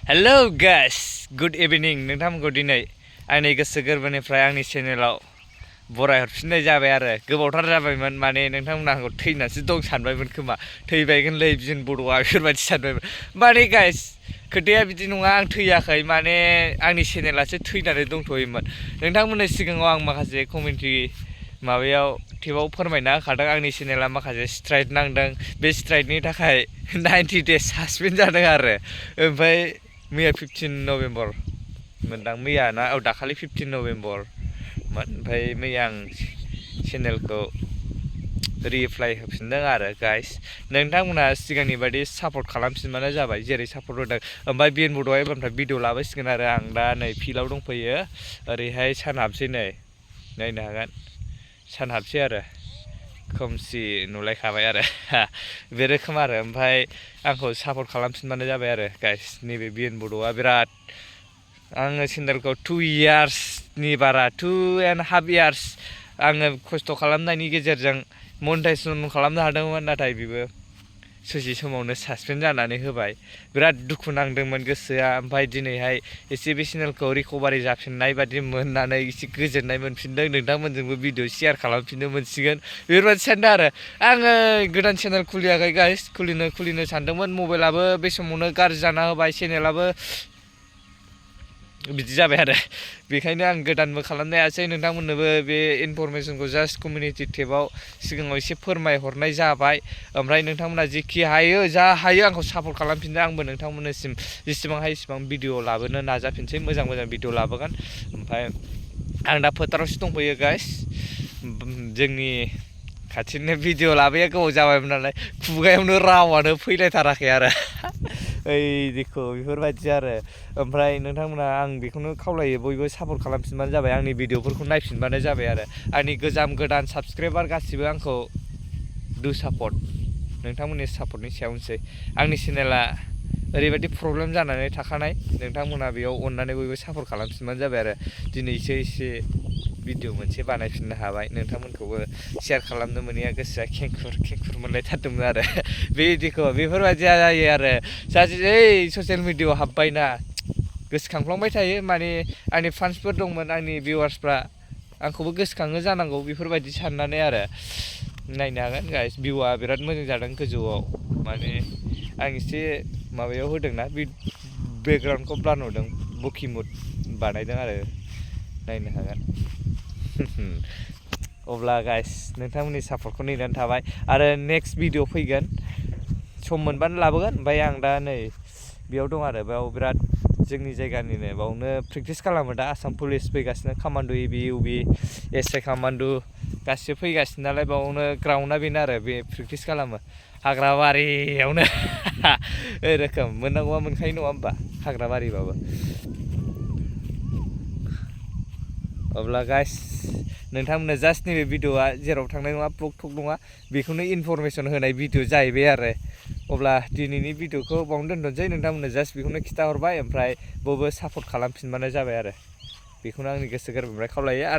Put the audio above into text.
Hello guys, good evening. नोंथांमोनखौ दिनै आंनि गोसो गोरबोनिफ्राय आंनि चेनेलाव बराय हरफिननाय जाबाय आरो गोबावथार जाबायमोन माने नोंथांमोना आंखौ थैनासो दं सानबायमोन खोमा थैबायगोनलै बिन बड'आ बेफोरबायदि सानबायमोन माने गाइस खोथाया बिदि नङा आं थैयाखै माने आंनि चेनेलासो थैनानै दंथ'योमोन नोंथांमोननि सिगाङाव आं माखासे कमेन्ट्रि माबायाव टेबाव फोरमायना होखादों आंनि चेनेला माखासे स्ट्राइक नांदों बे स्ट्राइकनि थाखाय 90 days सासपेन्ड जादों आरो ओमफ्राय मैया 15 नभेम्बर मोनदां मैया ना दाखालि 15 नभेम्बर ओमफ्राय मैया आं चेनेलखौ रिप्लाइ होफिनदों आरो गाइस नोंथांमोना सिगांनि बायदि सापर्ट खालामफिनबानो जाबाय जेरै सापर्ट होदों ओमफ्राय बिन बड'आ एबारनिफ्राय भिडिअ लाबोसिगोन आरो आं दा नै फिल्डआव दंफैयो ओरैहाय सान हाबसै नै नायनो हागोन सान हाबसै आरो खोमसि नुलायखाबाय आरो बे रोखोम आरो ओमफ्राय आंखौ सापर्ट खालामफिनबानो जाबाय आरो गाइस नैबे बिन बड'आ बिराद आङो चेनेलखौ 2 yearsनि बारा 2.5 years आङो खस्थ' खालामनायनि गेजेरजों मनिटाइजेसन खालामनो हादोंमोन नाथाय बेबो ससे समावनो सासपेन्ड जानानै होबाय बिराद दुखु नांदोंमोन गोसोआ ओमफ्राय दिनैहाय एसे बे चेनेलखौ रिकभारि जाफिननाय बादि मोननानै एसे गोजोननाय मोनफिनदों नोंथांमोनजोंबो भिडिअ शेयार खालामफिननो मोनसिगोन बेफोरबायदि सानदों आरो आङो गोदान चेनेल खुलियाखै गाइस खुलिनो सानदोंमोन मबाइलाबो बे समावनो गाज्रि जाना होबाय चेनेलाबो बिदि जाबाय आरो बेखायनो आं गोदानबो खालामनो हायासै नोंथांमोननोबो बे इनफरमेसनखौ जास्ट कमिउनिटि टेबाव सिगाङाव एसे फोरमायहरनाय जाबाय ओमफ्राय नोंथांमोना जेखि हायो जा हायो आंखौ सापर्ट खालामफिनदो आंबो नोंथांमोननिसिम जेसेबां हायो एसेबां भिडिअ लाबोनो नाजाफिनसै मोजां भिडिअ लाबोगोन ओमफ्राय आं दा फोथारावसो दंफैयो गाइस जोंनि खाथिनो भिडिअ लाबोया गोबाव जाबायमोन नालाय खुगायावनो रावानो फैलायथाराखै आरो ओइ देखो बेफोरबायदि आरो ओमफ्राय नोंथांमोना आं बेखौनो खावलायो बयबो सापर्ट खालामफिनबानो जाबाय आंनि भिडिअफोरखौ नायफिनबानो जाबाय आरो आंनि गोदान साबसक्राइबार गासिबो आंखौ डु सापर्ट नोंथांमोननि सापर्टनि सायावनोसै आंनि चेनेला ओरैबायदि प्रब्लेम जानानै थाखानाय नोंथांमोना बेयाव अननानै बयबो सापर्ट खालामफिनबानो जाबाय आरो दिनैसो एसे भिडिअ मोनसे बानायफिननो हाबाय नोंथांमोनखौबो शेयार खालामनो मोनैया गोसोआ खेंखुर मोनलायथारदोंमोन आरो बेदिखौ बेफोरबायदि जायो आरो सासे ओइ ससियेल मिडियाआव हाबबायना गोसोखांफ्लांबाय थायो माने आंनि फान्सफोर दंमोन आंनि भिउवार्सफ्रा आंखौबो गोसोखाङो जानांगौ बेफोरबायदि साननानै आरो नायनो हागोन गाइस भिउआ बिराद मोजां जादों गोजौआव माने आं एसे माबायाव होदोंना बे बेकग्राउन्डखौ ब्लार नुदों बुकि मुड बानायदों आरो नायनो हागोन अब्ला गाइस नोंथांमोननि सापर्टखौ नेनानै थाबाय आरो नेक्स्ट भिडिअ फैगोन सम मोनबानो लाबोगोन ओमफ्राय आं दा नै बेयाव दं आरो बेयाव बिराद जोंनि जायगानिनो बावनो प्रेक्टिस खालामो दा आसाम पुलिस फैगासिनो कामान्ड' एबि इउबि एसआइ कामान्ड' गासिबो फैगासिनो नालाय बावनो ग्राउन्डआ बेनो आरो बे प्रेक्टिस खालामो हाग्रा बारियावनो ओइ रोखोम मोननांगौआ मोनखायो नङा होमबा हाग्रा बारिबाबो अब्ला गाइस नोंथांमोननो जास्ट नैबे भिडिअआ जेराव थांनाय नङा ब्लग टक नङा बेखौनो इनफरमेसन होनाय भिडिअ जाहैबाय आरो अब्ला दिनैनि भिडिअखौ बावनो दोनथ'नोसै नोंथांमोननो जास्ट बेखौनो खिन्थाहरबाय ओमफ्राय बयबो सापर्ट खालामफिनबानो जाबाय आरो बेखौनो आंनि गोसो गोरबोनिफ्राय खावलायो आरो